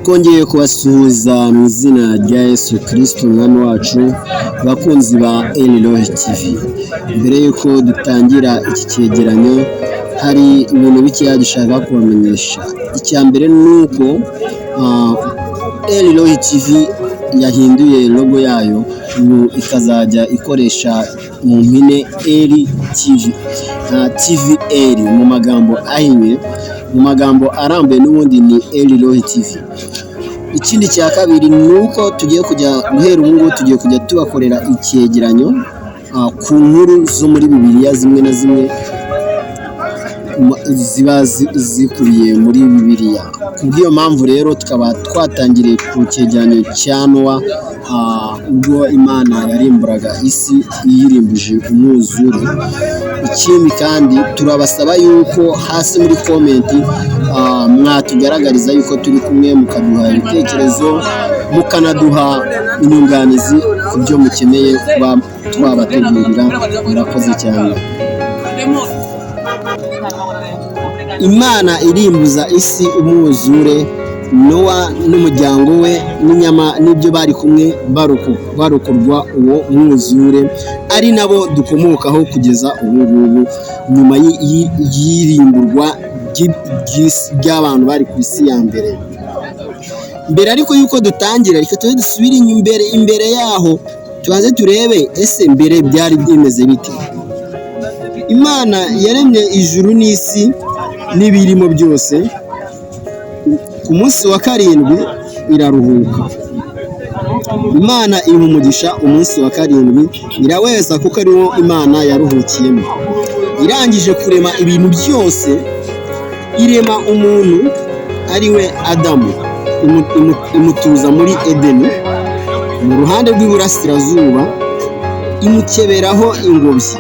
Twongeye kubasuhuza mu izina rya Yesu Kristo Umwami wacu, bakunzi ba Elirohi TV. Mbere y'uko dutangira iki cyegeranyo, hari ibintu bikeya dushaka kubamenyesha. Icya mbere ni uko Elirohi TV yahinduye logo yayo, ubu ikazajya ikoresha mu mpine Eli TV, TVL mu magambo ahinnye, mu magambo arambuye n'ubundi ni Elirohi TV. Ikindi cya kabiri ni uko tugiye kujya guhera ubu ngubu tugiye kujya tubakorera icyegeranyo ku nkuru zo muri Bibiliya zimwe na zimwe ziba zikubiye muri Bibiliya. Ku bw'iyo mpamvu rero tukaba twatangiriye ku cyegeranyo cya Nowa, ubwo Imana yarimburaga isi iyirimbuje umwuzure. Ikindi kandi turabasaba yuko hasi muri comment mwatugaragariza yuko turi kumwe, mukaduha ibitekerezo, mukanaduha inyunganizi ku byo mukeneye kuba twabategurira. Murakoze cyane. Imana irimbuza isi umwuzure, Nowa n'umuryango we n'inyama n'ibyo bari kumwe barokorwa uwo mwuzure, ari nabo dukomokaho kugeza ubu ngubu, nyuma y'irimburwa ry'abantu bari ku isi ya mbere. Mbere ariko yuko dutangira, reka tube dusubire inyuma imbere yaho, tubanze turebe ese mbere byari bimeze bite. Imana yaremye ijuru n'isi n'ibirimo byose, ku munsi wa karindwi iraruhuka. Imana iha umugisha umunsi wa karindwi, iraweza kuko ariwo Imana yaruhukiyemo. Irangije kurema ibintu byose, irema umuntu ari we Adamu, imutuza muri Edeni mu ruhande rw'iburasirazuba, imukeberaho ingobyi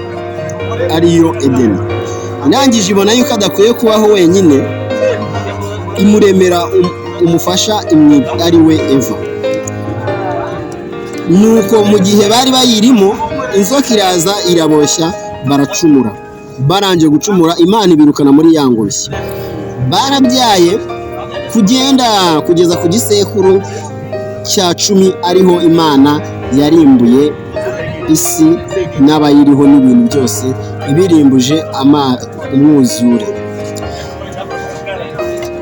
ariyo Edeni. Irangije ibona yuko adakwiye kubaho wenyine, imuremera umufasha ari we Eva. Nuko mu gihe bari bayirimo, inzoka iraza iraboshya, baracumura. Barangije gucumura, Imana ibirukana muri ya ngobyi. Barabyaye kugenda kugeza ku gisekuru cya 10, ariho Imana yarimbuye isi n'abayiriho n'ibintu byose, ibirimbuje umwuzure.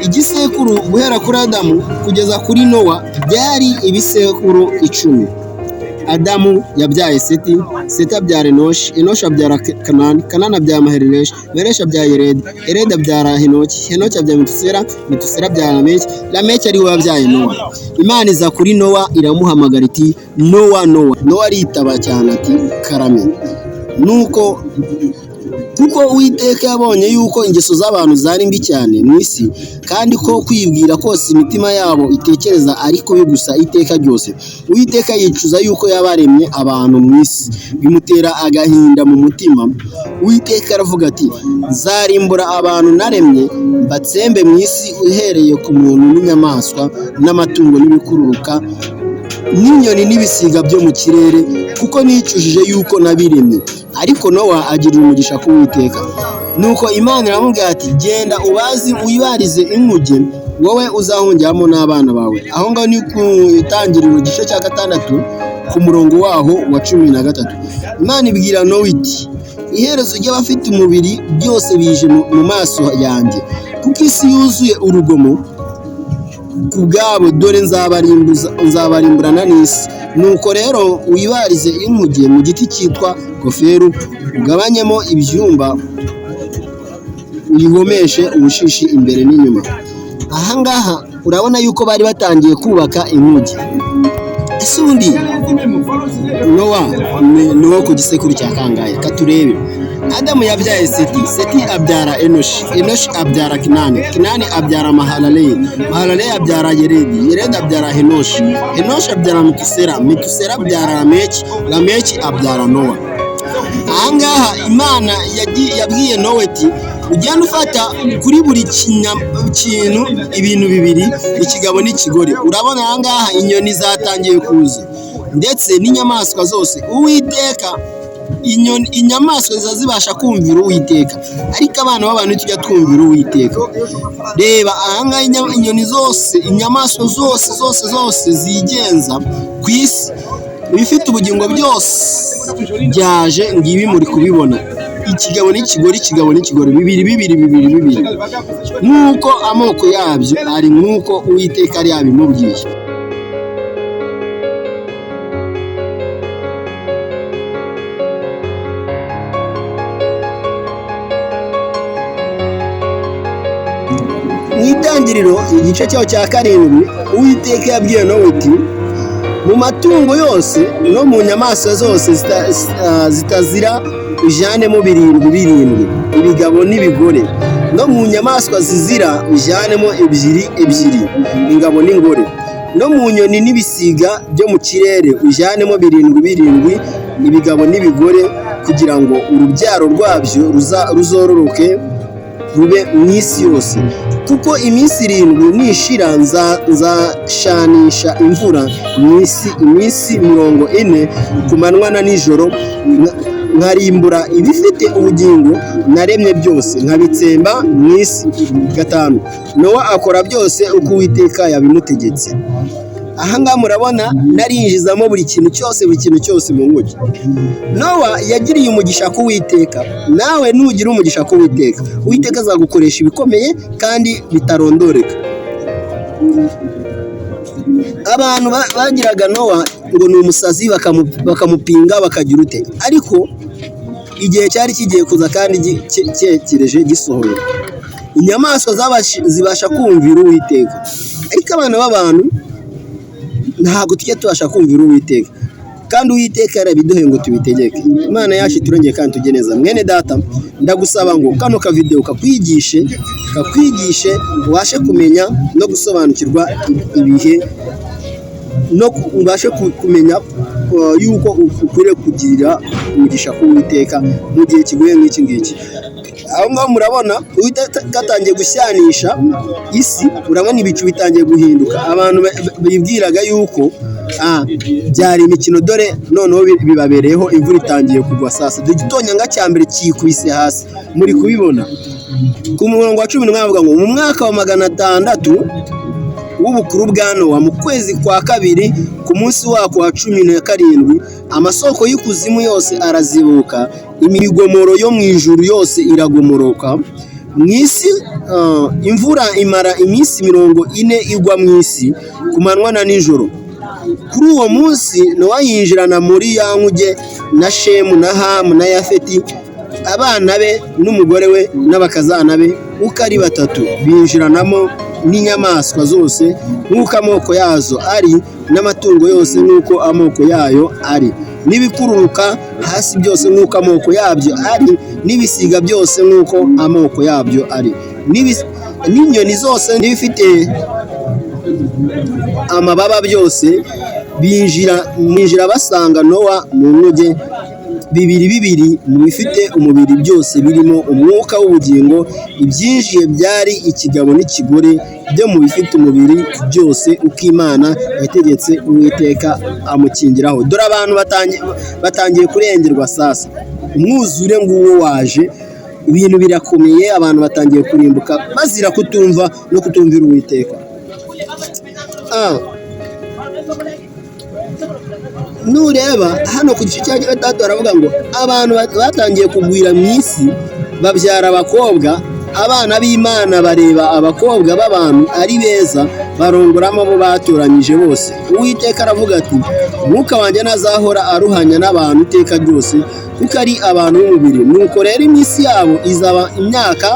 Igisekuru guhera kuri Adamu kugeza kuri Nowa byari ibisekuru 10. Adamu yabyaye Seti, Seti abyara Enoshi, Enoshi abyara Kanani, Kanani abyara Maherereshi, Maherereshi abyara Yeredi, Yeredi abyara Henoki, Henoki abyara Metusela, Metusela abyara Lameki, Lameki ari we wabyaye Nowa. Imana iza kuri Nowa iramuhamagara iti: "Nowa, Nowa!" Nowa aritaba cyane ati: "Karame." Nuko kuko Uwiteka yabonye yuko ingeso z'abantu zari mbi cyane mu isi, kandi ko kwibwira kose imitima yabo itekereza ari kubi gusa iteka ryose, Uwiteka yicuza yuko yabaremye abantu mu isi, bimutera agahinda mu mutima. Uwiteka aravuga ati: "Nzarimbura abantu naremye, mbatsembe mu isi, uhereye ku muntu n'inyamaswa n'amatungo n'ibikururuka n'inyoni n'ibisiga byo mu kirere, kuko nicujije yuko nabiremye." Ariko Nowa agirira umugisha ku Uwiteka. Nuko Imana iramubwira ati: "Genda ubazi wibarize inkuge, wowe uzahungiramo n'abana bawe." Aho ngaho ni ku Itangiriro igice cya 6 ku murongo waho wa 13. Imana ibwira Nowa iti: "Iherezo ry'abafite umubiri byose bije mu maso yanjye, kuko isi yuzuye urugomo ku bwabo. Dore nzabarimburana n'isi. Nuko rero wibarize inkuge mu giti cyitwa goferu, ugabanyemo ibyumba, uyihomeshe ubushishi imbere n'inyuma." Ahangaha urabona yuko bari batangiye kubaka inkuge. Ese ubundi Nowa ni uwo ku gisekuru cya kangahe? Katurebe. Adamu yabyaye Seti, Seti abyara Enoshi, Enoshi abyara Kinani, Kinani abyara Mahalaleli, Mahalaleli abyara Yeredi, Yeredi abyara Henoshi, Henoshi abyara Metusela, Metusela abyara Lameki, Lameki abyara Nowa. Ahangaha Imana yabwiye Nowa iti: "Ugenda ufata kuri buri kintu ibintu bibiri, ikigabo n'ikigore." Urabona ahangaha inyoni zatangiye kuza ndetse n'inyamaswa zose. Uwiteka Inyamaswa ziba zibasha kumvira Uwiteka, ariko abana b'abantu tujya twumvira Uwiteka. Reba ahangaha, inyoni zose, inyamaswa zose zose zose zigenza ku isi, ibifite ubugingo byose byaje. Ngibi muri kubibona, ikigabo n'ikigore, ikigabo n'ikigore, bibiri bibiri bibiri bibiri, nk'uko amoko yabyo ari, nk'uko Uwiteka yari yabimubwiye. Mu Itangiriro igice cyaho cya 7, Uwiteka yabwiye Nowa ati: "Mu matungo yose no mu nyamaswa zose zitazira ujyanemo birindwi birindwi, ibigabo n'ibigore, no mu nyamaswa zizira ujyanemo ebyiri ebyiri, ingabo n'ingore, no mu nyoni n'ibisiga byo mu kirere ujyanemo birindwi birindwi, ibigabo n'ibigore, kugira ngo urubyaro rwabyo ruzororoke rube mu isi yose. Kuko iminsi 7 nishira nzashanisha imvura mu isi iminsi 40 ku manywa na nijoro, nkarimbura ibifite ubugingo naremye byose, nkabitsemba mu isi." 5, Nowa akora byose uko Uwiteka yabimutegetse. Ahangaha murabona narinjizamo buri kintu cyose, buri kintu cyose mu nkuge. Nowa yagiriye umugisha ku Uwiteka. Nawe nugira umugisha ku Uwiteka, Uwiteka azagukoresha ibikomeye kandi bitarondoreka. Abantu bagiraga Nowa ngo ni umusazi, bakamupinga, bakagira ute, ariko igihe cyari kigiye kuza kandi cyegereje, gisohoye. Inyamaswa zibasha kumvira Uwiteka, ariko abana b'abantu ntabwo tujya tubasha kumvira Uwiteka, kandi Uwiteka yarabiduhe ngo tubitegeke. Imana yacu iturengere kandi tujye neza. Mwene data, ndagusaba ngo kano kavideo kakwigishe ubashe kumenya no gusobanukirwa ibihe, no ubashe kumenya yuko ukwiriye kugirira umugisha ku Uwiteka mu gihe kigoye nk'iki ngiki. Aho ngaho murabona Uwiteka atangiye gushyanisha isi, urabona ibicu bitangiye guhinduka. Abantu bibwiraga yuko byari imikino, dore noneho bibabereyeho, imvura itangiye kugwa. Sasa dore igitonyanga cya mbere kikubise hasi, muri kubibona. Ku murongo wa 11 bavuga ngo: "Mu mwaka wa 600 w'ubukuru bwa Nowa, mu kwezi kwa kabiri, ku munsi wako wa 17, amasoko y'ikuzimu yose arazibuka, imigomoro yo mu ijuru yose iragomoroka mu isi. Imvura imara iminsi 40 igwa mu isi ku manywa na nijoro. Kuri uwo munsi Nowa yinjirana muri ya nkuge na Shemu na Hamu na Yafeti, abana be n'umugore we n'abakazana be uko ari batatu, binjiranamo n'inyamaswa zose nk'uko amoko yazo ari, n'amatungo yose nk'uko amoko yayo ari, n'ibikururuka hasi byose nk'uko amoko yabyo ari, n'ibisiga byose nk'uko amoko yabyo ari, n'inyoni zose n'ibifite amababa byose. Binjira basanga Nowa mu nkuge, bibiri bibiri mu bifite umubiri byose birimo umwuka w'ubugingo. Ibyinjiye byari ikigabo n'ikigore byo mu bifite umubiri byose, uko Imana yategetse Uwiteka amukingiraho." Dore abantu batangiye kurengerwa. Sasa umwuzure nguwo waje, ibintu birakomeye, abantu batangiye kurimbuka bazira kutumva no kutumvira Uwiteka. Nureba hano ku gice cya 6 baravuga ngo abantu batangiye kugwira mu isi, babyara abakobwa. Abana b'Imana bareba abakobwa b'abantu ari beza, barongoramo abo batoranyije bose. Uwiteka aravuga ati: "Umwuka wanjye ntazahora aruhanya n'abantu iteka ryose, kuko ari abantu b'umubiri. Nuko rero iminsi yabo izaba imyaka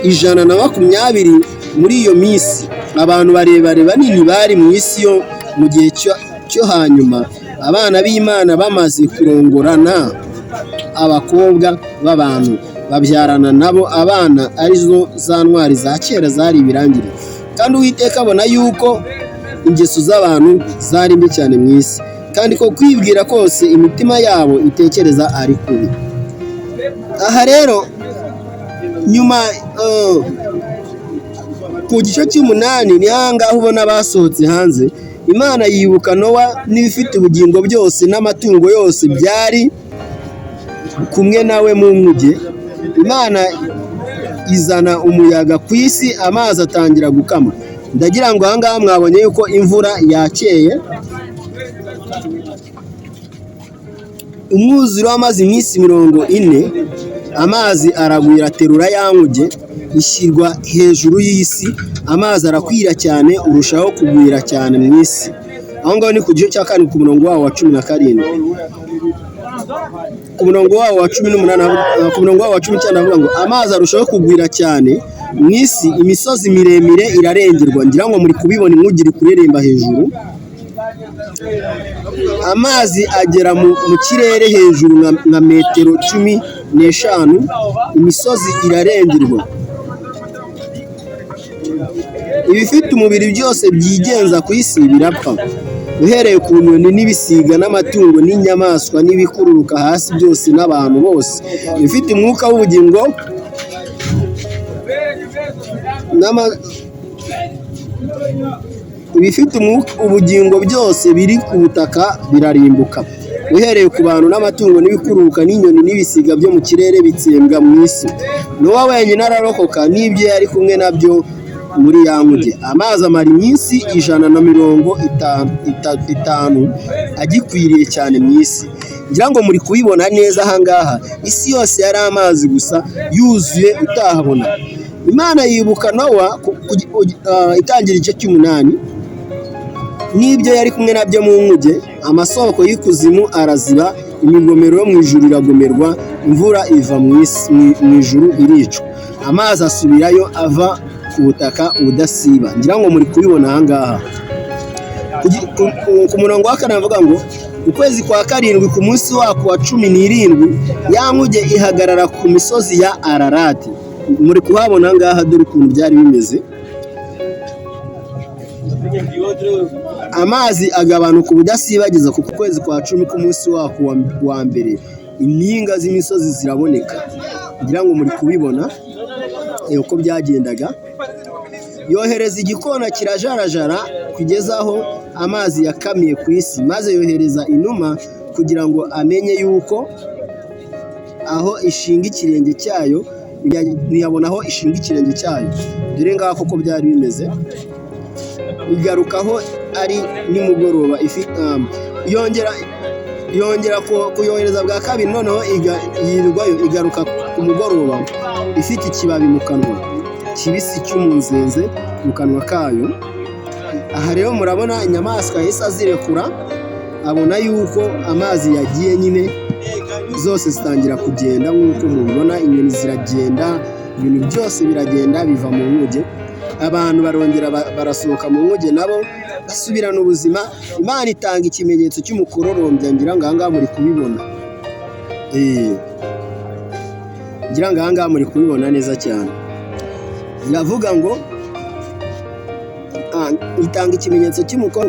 120." Muri iyo minsi abantu barebare banini bari mu isi yo mu gihe cyo hanyuma, abana b'Imana bamaze kurongorana abakobwa b'abantu, babyarana nabo abana, arizo za ntwari za kera zari ibirangirire. Kandi Uwiteka abona yuko ingeso z'abantu zari mbi cyane mu isi, kandi ko kwibwira kose imitima yabo itekereza ari kubi. Aha rero nyuma ku gice cy'umunani ni ahangaha ubona basohotse hanze. Imana yibuka Nowa n'ibifite ubugingo byose n'amatungo yose byari kumwe nawe mu nkuge. Imana izana umuyaga ku isi, amazi atangira gukama. Ndagira ngo aha ngaha mwabonye yuko imvura yakeye. Umwuzure wamaze iminsi 40, amazi aragwira aterura ya nkuge ishyirwa hejuru y'isi, amazi arakwira cyane, urushaho kugwira cyane mu isi. Aho ngaho ni ku gice cya 7 ku murongo wawo wa 17. Ku murongo wawo wa 18, ku murongo wawo wa 19 avuga ngo amazi arushaho kugwira cyane mu isi, imisozi miremire irarengerwa. Ngira ngo muri kubibona inkuge iri kureremba hejuru. Amazi agera mu kirere hejuru nka metero 15, imisozi irarengerwa. Ibifite umubiri byose byigenza ku isi birapfa, uhereye ku nyoni n'ibisiga n'amatungo n'inyamaswa n'ibikururuka hasi byose n'abantu bose. Ibifite umwuka w'ubugingo ibifite ubugingo byose biri ku butaka birarimbuka, uhereye ku bantu n'amatungo n'ibikururuka n'inyoni n'ibisiga byo mu kirere bitsembwa mu isi. Nowa wenyine ararokoka n'ibyo yari kumwe nabyo muri ya nkuge. Amazi amara iminsi 150 agikwiriye cyane mu isi. Ngira ngo muri kubibona neza aha ngaha, isi yose yari amazi gusa yuzuye utahabona. Imana yibuka Nowa itangira igice cy'umunani n'ibyo yari kumwe nabyo mu nkuge. Amasoko y'ikuzimu araziba, imigomero yo mu ijuru iragomerwa, imvura iva mu ijuru iricwa, amazi asubirayo ava ku butaka ubudasiba. Ngira ngo muri kubibona aha ngaha. Ku murongo wa 4 avuga ngo ukwezi kwa 7 ku munsi wako wa 17 ya nkuge ihagarara ku misozi ya Ararati. Muri kuhabona ngaha, dore ukuntu byari bimeze. Amazi agabanuka ubudasiba ku kwezi kwa 10 k'umunsi wako wa mbere, impinga z'imisozi ziraboneka. Ngira ngo muri kubibona uko byagendaga. Yohereza igikona kirajarajara kugeza aho amazi yakamiye ku isi, maze yohereza inuma kugira ngo amenye yuko aho ishinga ikirenge cyayo, ntiyabona aho ishinga ikirenge cyayo. Dore ngaho koko byari bimeze. Igarukaho ari nimugoroba, yongera kuyohereza bwa kabiri, noneho yirirwayo, igaruka ku mugoroba ifite ikibabi mu kanwa kibisi cy'umunzenze mu kanwa kayo. Aha rero murabona inyamaswa yahise azirekura, abona yuko amazi yagiye nyine, zose zitangira kugenda nk'uko mubibona, inyoni ziragenda, ibintu byose biragenda biva mu nkuge. Abantu barongera barasohoka mu nkuge nabo basubirana ubuzima. Imana itanga ikimenyetso cy'umukororombya, ngira ngo aha ngaha muri kubibona. Ngira ngo aha ngaha muri kubibona neza cyane. Iravuga ngo itanga ikimenyetso cy'umukororombya.